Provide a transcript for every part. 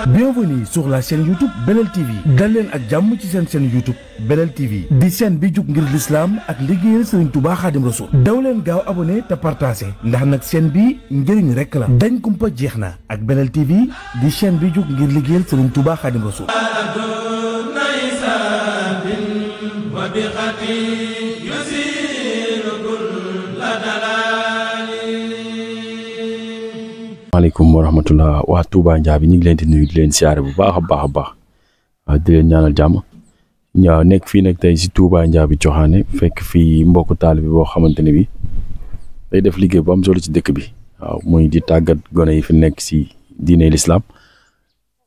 Bienvenue sur la chaîne YouTube Belel TV dal leen ak jàmm ci seen chaîne YouTube Belel TV di chaîne bi jug ngir l'islam ak liggéeyal Serigne Touba Khadim Rassoul daw leen gaaw abonné te partagé ndax nag chaîne bi njëriñ rek la dañ kumpa jeex na ak Belel TV di chaîne bi jug ngir liggéeyal Serigne Touba Khadim Rassoul. maaleykum wa rahmatullah waa Touba Ndiaby ñu ngi leen di nuyu di leen siyaare bu baax a baax di leen ñaanal jàmm ñaaw nekk fii nag tey si Touba Ndiaby Coxaane fekk fii mbokku taalibe bi boo xamante ne bi day def liggéey bu am solo ci dëkk bi waaw muy di tàggat gone yi fi nekk si diine l'islam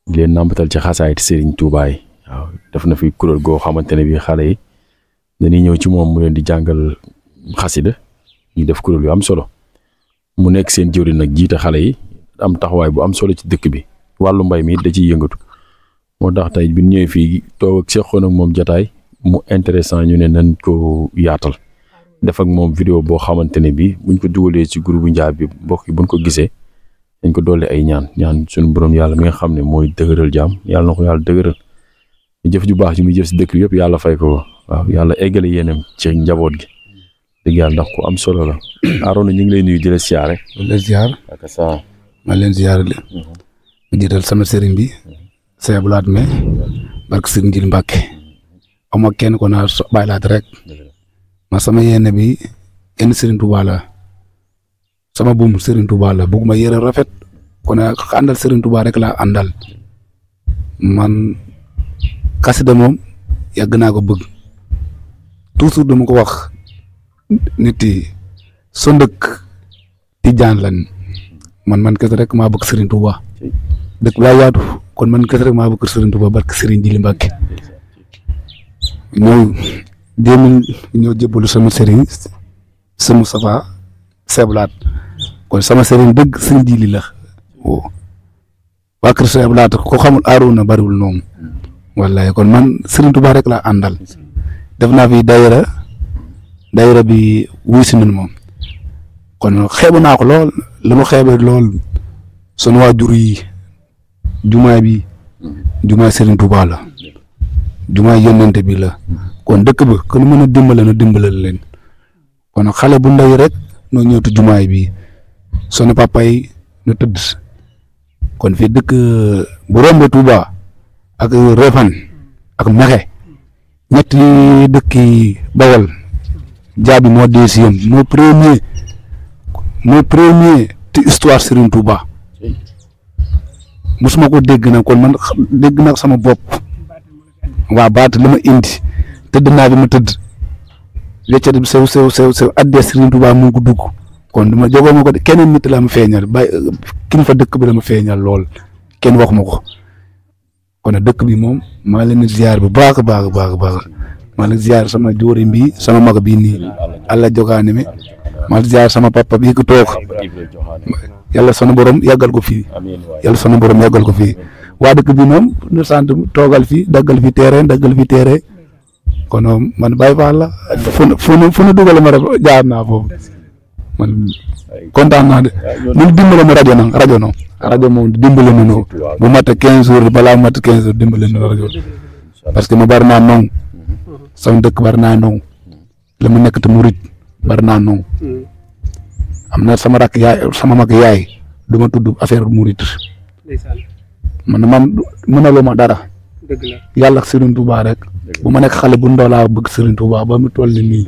di leen nàmpatal ci xasaayit Serigne Touba yi waaw def na fi kuréel goo xamante ne bi xale yi dañuy ñëw ci moom mu leen di jàngal xasida ñu def kuréel yu am solo mu nekk seen jëwriñ nag jiite xale yi am taxawaay bu am solo ci dëkk bi wàllu mbay mi da ciy yëngatu moo tax tey bi ñëwee fii toog ak seqoon ak moom jataay mu intéressant ñu ne nañ ko yaatal def ak moom vidéo boo xamante ne bi buñ ko dugalee ci groupe Ndiaby bi mbokk yi buñ ko gisee dañ ko dolli ay ñaan suñu borom yàlla mi nga xam ne mooy dëgëral jaam yàlla na ko yàlla dëgëral jëf ju baax ji muy jëf si dëkk bi yëpp yàlla fay ko waaw yàlla eggale yéenam ci njaboot gi dëgg yàlla ndax ku am solo la Arona ñu ngi lay nuyu di la siyaare ak sa ma leen ziyaare leen ma jiital sama sëriñ bi Sëñ Abdou Lahad mais barke Sëriñ Jili Mbàkke ama kenn ko naa bàyyi laat rek ma sama yéene bi kenn Sëriñ Tuubaa la sama buum Sëriñ Tuubaa la bëgguma yëre rafet kon àndal Sëriñ Tuubaa rek laa àndal man xasida moom yàgg naa ko bëgg toujours dama ko wax nit yi so ndëkk Tijaan lan man kese rek maa bëgg Serigne Touba dëkk laa yaatu kon man kese rek maa bëgg Serigne Touba barke Serigne Jili Mbàkke ñëw jébbalu sama Serigne sama Moustapha Sëñ Abdou Lahad kon sama Serigne dëgg Serigne Jili la waa kër Sëñ Abdou Lahad ko xamul Arona bariwul noonu wallahi kon man Serigne Touba rek laa àndal def naa fi daayira bi wuy si nañ moom kon xeebu naa ko lool li ma xeebee lool sunu waajur yi jumaay bi jumaay Serigne Touba la jumaay yónnente bi la kon dëkk ba kon mën a dimbale na dimbalal leen kon xale bu ndaw rek noo ñëwtu jumaay bi sunu papa yi na tëdd kon fii dëkk bu rombe Touba ak Refane ak Mexe ñetti dëkki Bawol Ndiaby moo deuxième mooy premier te histoire Serigne Touba mosuma ko dégg nag kon man dégg nag sama bopp waa baat li ma indi tëdd naa bi ma tëdd wéccet bi sew addee Serigne Touba mu ngi ko dugg kon dama jógoo ma ko de keneen nit la ma feeñal bay ki fa dëkk bi la ma feeñal lool kenn waxuma ko kon dëkk bi moom maa leen di ziar bu baax a baax maa leen ziar sama jóorim bi sama mag bii nii Allah jogaane mi maa leen ziar sama papa bii ko toog yàlla sunu borom yàggal ko fii waa dëkk bi moom ñu sant toogal fii daggal fi terrain kon man Baye Fall la fu nu dugal ma jaar naa foofu man kontaan naa de ñu dimbale ma rajo moom dimbale ma no bu mat 15 jours balaa mat 15 jours dimbale na rajo parce que ma bari naa nong sama dëkk bari naa nong la mu nekk te murit bari naa nong am na sama rakk yaay sama mag yaay du ma tudd affaire murit man mënaloo ma dara yàlla ak Serigne Touba rek bu ma nekk xale bu ndaw laa bëgg Serigne Touba ba mu toll nii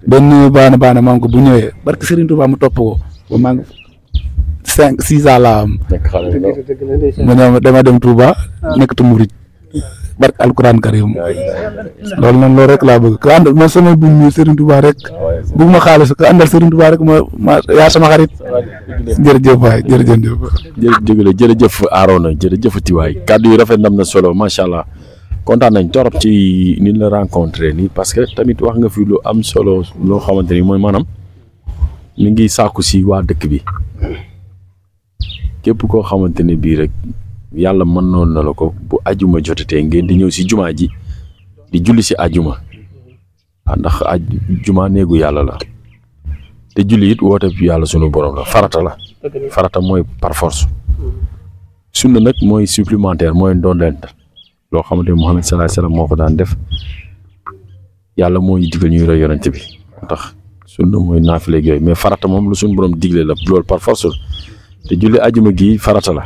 benn baana maa ngi ko bu ñëwee barke Serigne Touba mu topp ko ba maa ngi 5-6 ans laa am ma ñëw dama dem Touba nekk te murit barke alquran karim loolu rek laa bëgg ka àndal man sama buñ ñu Serigne Touba rek bëgg ma xaalis ka àndal Serigne Touba rek ma yaa sama xarit jërëjëf waay jërëjëf Arona jërëjëfati waay kàddu yi rafet nam na solo macha allah kontaan nañ torop ci ni la rencontré nii parce que tamit wax nga fi lu am solo loo xamante ni mooy maanaam mi ngi sàkku si waa dëkk bi képp koo xamante ne bii rek yàlla mën noon na la ko bu ajuma jotatee ngeen di ñëw si jumaa ji di julli si ajuma ndax ajuma néegu yàlla la te julli it woote yàlla sunu borom la farata mooy par force sunna nag mooy supplémentaire mooy ndondent loo xamante ni Muhammad sallallahu alayhi wasallam moo ko daan def yàlla moo ñu digal ñuy roy yonent bi moo tax sunna mooy naafile yooyu mais farata moom lu suñu borom digle la loolu par force te julli ajuma gi farata la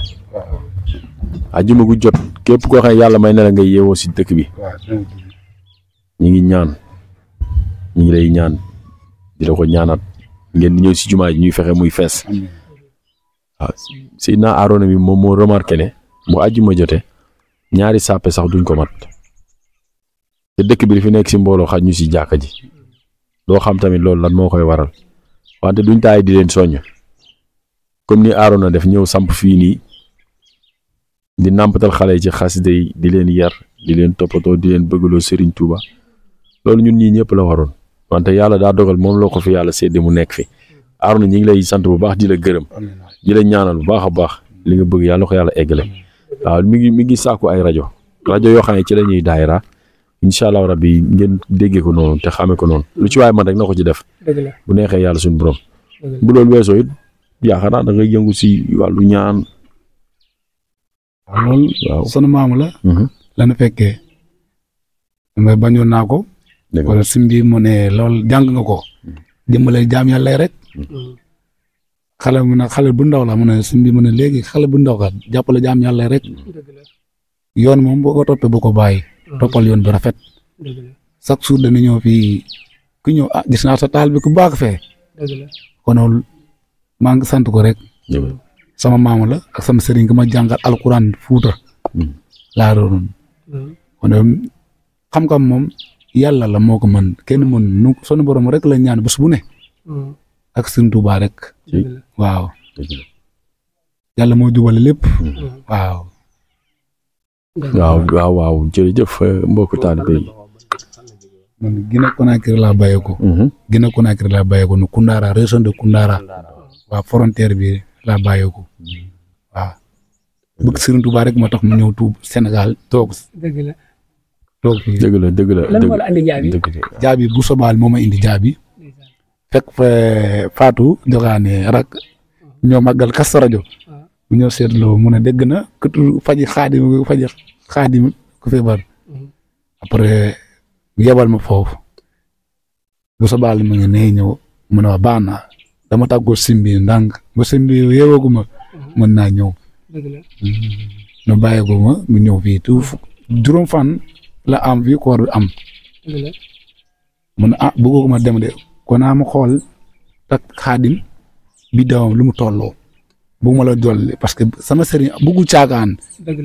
ajuma gu jot képp koo xam ne yàlla may na la ngay yeewoo si dëkk bi ñu ngi ñaan ñu ngi lay ñaan di la ko ñaanaat ngeen di ñëw si jumaa ji ñuy fexe muy fees waaw Seydina Arona bi moom moo remarqué ne bu ajuma jotee ñaari sàppe sax duñ ko mat te dëkk bi li fi nekk si mbooloo xaj ñu si jàkka ji doo xam tamit loolu lan moo koy waral wante duñ taay di leen soññ comme ni Arona def ñëw samp fii nii di nàmpatal xale yi ci xasida yi di leen yar di leen toppatoo di leen bëggaloo Serigne Touba loolu ñun ñii ñëpp la waroon wante yàlla daa dogal moom loo ko fi yàlla séddee mu nekk fi Arona ñi ngi lay sant bu baax di la gërëm di la ñaanal bu baax a baax li nga bëgg yàlla ko yàlla eggale waaw mi ngi sàkku ay rajo yoo xam ne ci la ñuy daayira incha allah rabbi ngeen déggee ko noonu te xamee ko noonu lu ci waaye man rek na ko ci def bu neexee yàlla suñu borom bu loolu weesoo it yaakaar naa da ngay yëngu si wàllu ñaan. loolu sunu maamu la. lana fekkee mais bañoon naa ko. wala simbi mu ne loolu jàng nga ko. dimbale jaam yàlla rek. xale bu ndaw la mu ne simbi mu ne léegi xale bu ndaw ka jàppale jaam yàlla rek. yoon moom boo ko toppee bu ko bàyyi. toppal yoon bi rafet. chaque jour dana ñëw fii ku ñëw gis naa sa taal bi ku baax fee. kon maa ngi sant ko rek. sama maamu la ak sama sëriñ nga ma jàngal alquran Fuuta. laa doon. kon xam-xam moom yàlla la moo ko mën kenn mën nu sunu borom rek la ñaan bés bu ne. ak Sëriñ Tuubaa rek. waaw. yàlla moo jubale lépp. waaw. waaw jërëjëf mbokku taalibe yi. man Guinée Conakry laa bàyyeekoo. Guinée Conakry laa bàyyeekoo nu Koundara région de Koundara. waaw frontière bi laa bàyyeekoo. waaw. bëgg Sëriñ Tuubaa rek moo tax mu ñëw tuub Sénégal toog. dëgg la. lan moo la andi jaabi. jaabi bu sobaal moo ma indi jaabi. fekk fa Fatou Jogaane rak ñoo màggal Kazu Rajab mu ñëw seetloo mu ne dégg na këtu faji xaadim ku feebar. après yebal ma foofu bu sobaal ma ngi nee ñëw mu ne ma baax na dama tàggoo simbi ndànk ba simbi yeewoogu ma mën naa ñëw. no bàyyeeku ma mu ñëw fii tout juróom fan la am fii koor bi am. mu ne bëggoo ma dem de kon naa ma xool tak xaadim bi dawam lu mu tolloo bëgg ma la dolli parce que sama sëriñ bëggul caagaan.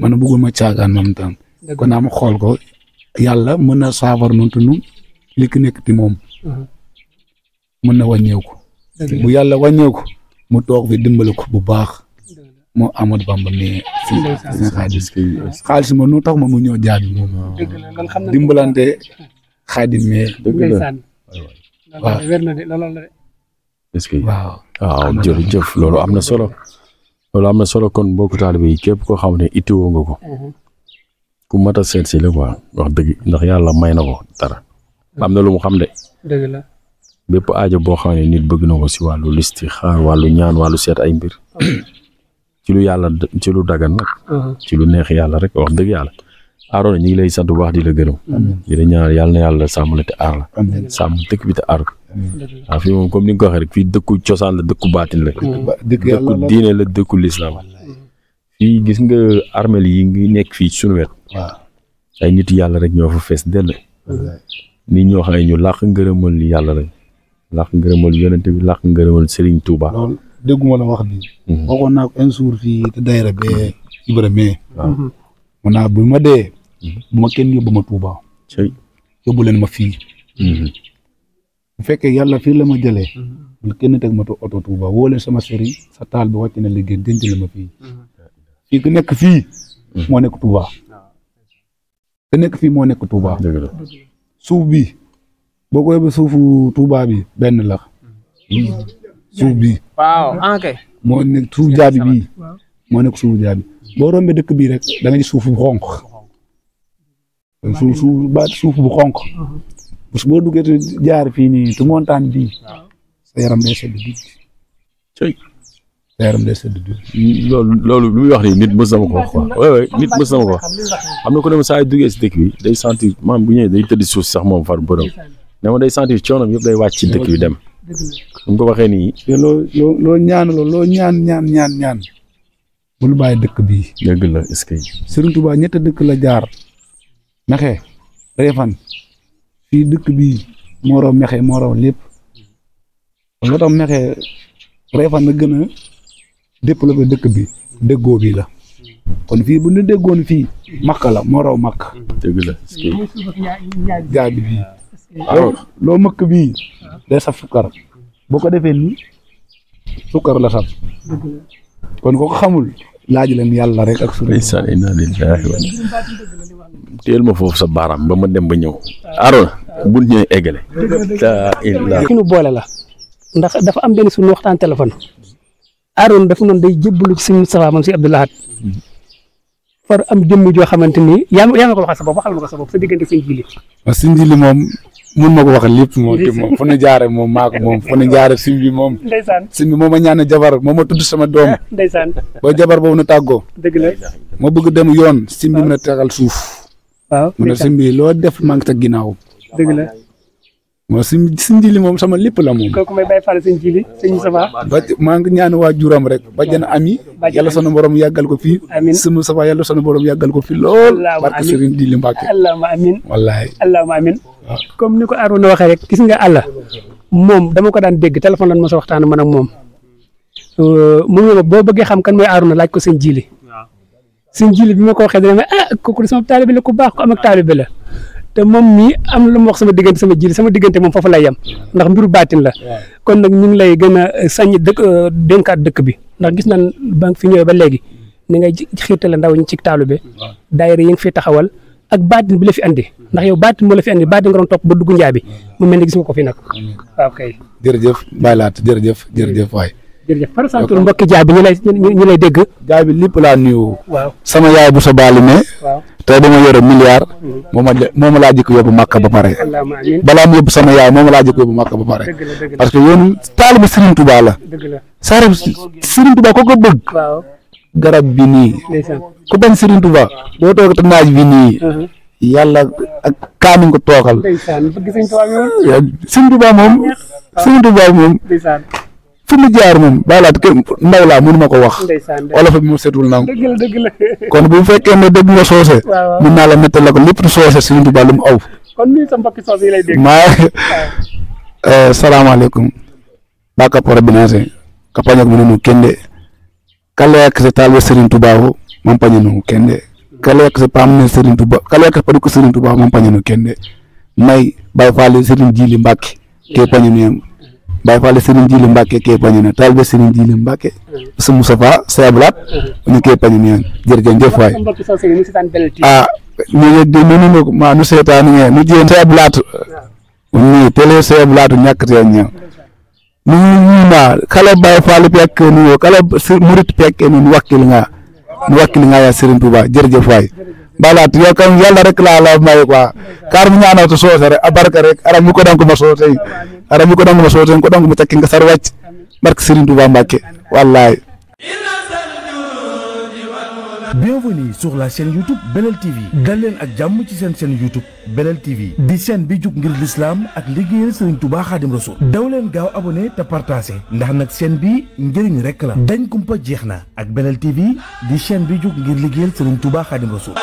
man bëggul ma caagaan moom tam. kon naa ma xool ko yàlla mën na saafara noonu te nun li ki nekk ti moom. mën na wàññeeku. bu yàlla wàññeeku mu toog fi dimbali ko bu baax. moo Amadou Bamba ne xaalis ma nu tax ma mu ñëw jaabi moom dimbalante xaadim mais waaw waaw jërëjëf loolu am na solo kon mbokku taalibe yi képp koo xam ne ittiwoo nga ko ku mat a seet si la quoi wax dëgg ndax yàlla may na ko dara am na lu mu xam de bépp aajo boo xam ne nit bëgg na ko si wàllu listixaar wàllu ñaan wàllu seet ay mbir ci lu yàlla ci lu dagan nag ci lu neex yàlla rek wax dëgg yàlla Arona ñu ngi lay sant bu baax di la gërëm di la ñaan yàlla na yàlla sàmm la te aar la sàmm dëkk bi te aar ko waaw fii moom comme ni nga ko waxee rek fii dëkku cosaan la dëkku baatin la dëkku diine la dëkku lislaam fii gis nga armel yi ngi nekk fii suñu wet ay nit yàlla rek ñoo fa fees dell nit ñoo xam ne ñu làq ngërëmal yàlla lañ làq ngërëmal yonente bi làq ngërëmal Serigne Touba dégguma la wax bi waxoon naa ko un jour fii te dayra be Ibrahima mun naa bu ma dee bu ma kenn yóbbu ma Touba yóbbu leen ma fii bu fekkee yàlla fii la ma jëlee bu kenn teg ma oto Touba woo leen sama sëriñ sa taal bi wàcc na liggéey denc la ma fii fii ku nekk fii moo nekk Touba ku nekk fii moo nekk Touba suuf bi boo ko yóbbee suufu Touba bi benn la suuf bi moo nekk suuf jaabi bii moo nekk suuf jaabi boo rombee dëkk bii rek da nga gis suuf bu xonq suuf bu xonq parce que boo duggee te jaar fii nii te montagne bii sa yaram day sedd bi yaram day sedd du loolu lu muy wax nii nit mës na ma ko wax quoi oui nit mës na ma ko wax am na ko ne ma saa yu duggee si dëkk bi day sentir maam bu ñëwee day tëdd suuf sax moom far borom ne ma day sentir coonam yëpp day wàcc ci dëkk bi dem bu mu ko waxee nii. loo ñaan bul bàyyi dëkk bii. dëgg la est-ce que. Serigne Touba ñett dëkk la jaar Mexe Réfane fii dëkk bii moo raw Mexe moo raw lépp loo tax Mexe Réfane na gën a développé dëkk bi déggoo bi la kon fii bu ñu déggoon fii Makka la moo raw Makka. dëgg la est-ce que. jaar bi fii. loo mëkk bii day saf sukkar boo ko defee nii sukkar la saf kon ko xamul laaj leen yàlla rek ak sunu. ndeysaan inna lillahi wa teel ma foofu sa baaraam ba ma dem ba ñëw. Arona bu ñu ñëwee eggale. ki nu boole la ndax dafa am benn suñu waxtaan téléphone Arona dafa noonu day jébbalu ci Sëñ Moustapha moom si Abdou Lahad far am jëmm joo xamante ni yaa ma ko waxal sa bopp waxal ma ko sa bopp sa diggante Sëñ Jili. waaw Sëñ Jili moom mun ma ko wax lépp moom fu ñu jaare moom maa ko moom fu ñu jaare Sëñ bi moom. ndeysaan Sëñ bi moo ma ñaan jabar moo ma tudd sama doom. ndeysaan ba jabar boobu na tàggoo. dëgg la. ma bëgg dem yoon Sëñ bi na tegal suuf. waaw mu ne Sëñ bi loo def maa ngi sa ginnaaw. dëgg la. moo Sëñ Jili moom sama lépp la moom. kooku may bàyyi Fall Sëñ Jili Sëñ Moustapha. ba maa ngi ñaan waa juram rek ba jën ami. yàlla sunu borom yàggal ko fii. amiin Sëñ Moustapha yàlla sunu borom yàggal ko fii lool. barke Sëriñ Jili Mbàkke. allahumma amiin. wallaahi. allahumma amiin. comme ni ko Arona waxee rek gis nga àlla moom dama ko daan dégg téléphone lan ma sa waxtaan man ak moom mu ngi ma boo bëggee xam kan mooy Arona laaj ko Sëñ Jili. Sëñ Jili bi ma ko waxee dana ma kooku sama taalibe la ku baax ko am ak taalibe la te moom mii am lu ma wax sama diggante moom foofu lay yem ndax mbiru baatin la kon nag ñu ngi lay gën a sañ dénkaat dëkk bi ndax gis nañ ba fi ñëwee ba léegi ni ngay xiirtale ndaw ñi ci taalibe daayira yi nga fi taxawal ak baatin bi la fi andi ndax yow baatin moo la fi andi baatin nga doon topp ba dugg njaabi mu mel ni gis nga ko fi nag waaw kay. jërëjëf Baye Laat jërëjëf waay. jërëjëf par exemple mbokki jaabi ñu lay dégg. jaabi lépp laa nuyu. waaw sama yaay bu sa baali ne. waaw tey dama yore milliard. moo ma laa jëkk yóbbu Makka ba pare. balaa mu yóbbu sama yaay moo ma laa jëkk yóbbu Makka ba pare. parce que yoonu taalibu Serigne Touba la. saare Serigne Touba ko bëgg. waaw garab bi nii. ku bañ Serigne Touba boo toog te naaj bi nii. yàlla ak kaani ko toogal. Serigne Touba moom. fu mu jaar moom Baye Laat ndaw laa mënu ma ko wax. wala fa bi mu setul nangu. dëgg la kon bu fekkee ne dégg nga soose. mën naa la méttal la ko lépp lu soose Serigne Touba lu mu aw. kon nii sa mbokki soose yi lay dégg. salaamaaleykum. Baka pora binase. Kapanya kumunu kende. Kale ya kese talwe Serigne Touba ho mampanya no kende. Kale ya kese pamne Serigne Touba. Kale ya kese paduko Serigne Touba mampanya no kende. May Baye Fall Serigne Jili Mbacke ke panya no. Baye Fall Serigne Jili Mbacke ke panya no. Talwe Serigne Jili Mbacke. Sëñ Moustapha Sëñ Abdou Lahad ñu ke panya no. Jërëjëf waay. ñu de ma nu seetaan ngeen nu jeen Sëñ Abdou Lahad ni télé Sëñ Abdou Lahad ñàkkate ñëw ni na kala Baye Fall pek ni kala murit pek ni wakkil nga ya Serigne Touba jërëjëf waay Baye Laat yow kam yàlla rek la may quoi kar mu ñaanal to soose rek abarka rek ara mu ko dank ma soose ko dank mu takki nga sar wàcc barke Serigne Touba Mbacke wallahi. Bienvenue sur la chaîne YouTube Belel TV dal leen ak jàmm ci seen chaîne YouTube Belel TV di chaîne bi jug ngir l'islam ak liggéeyal Serigne Touba Khadim Rassoul daw leen gaaw abonné te partagé ndax nag chaîne bi njëriñ rek la dañ kumpa jeex na ak Belel TV di chaîne bi jug ngir liggéeyal Serigne Touba Khadim Rassoul.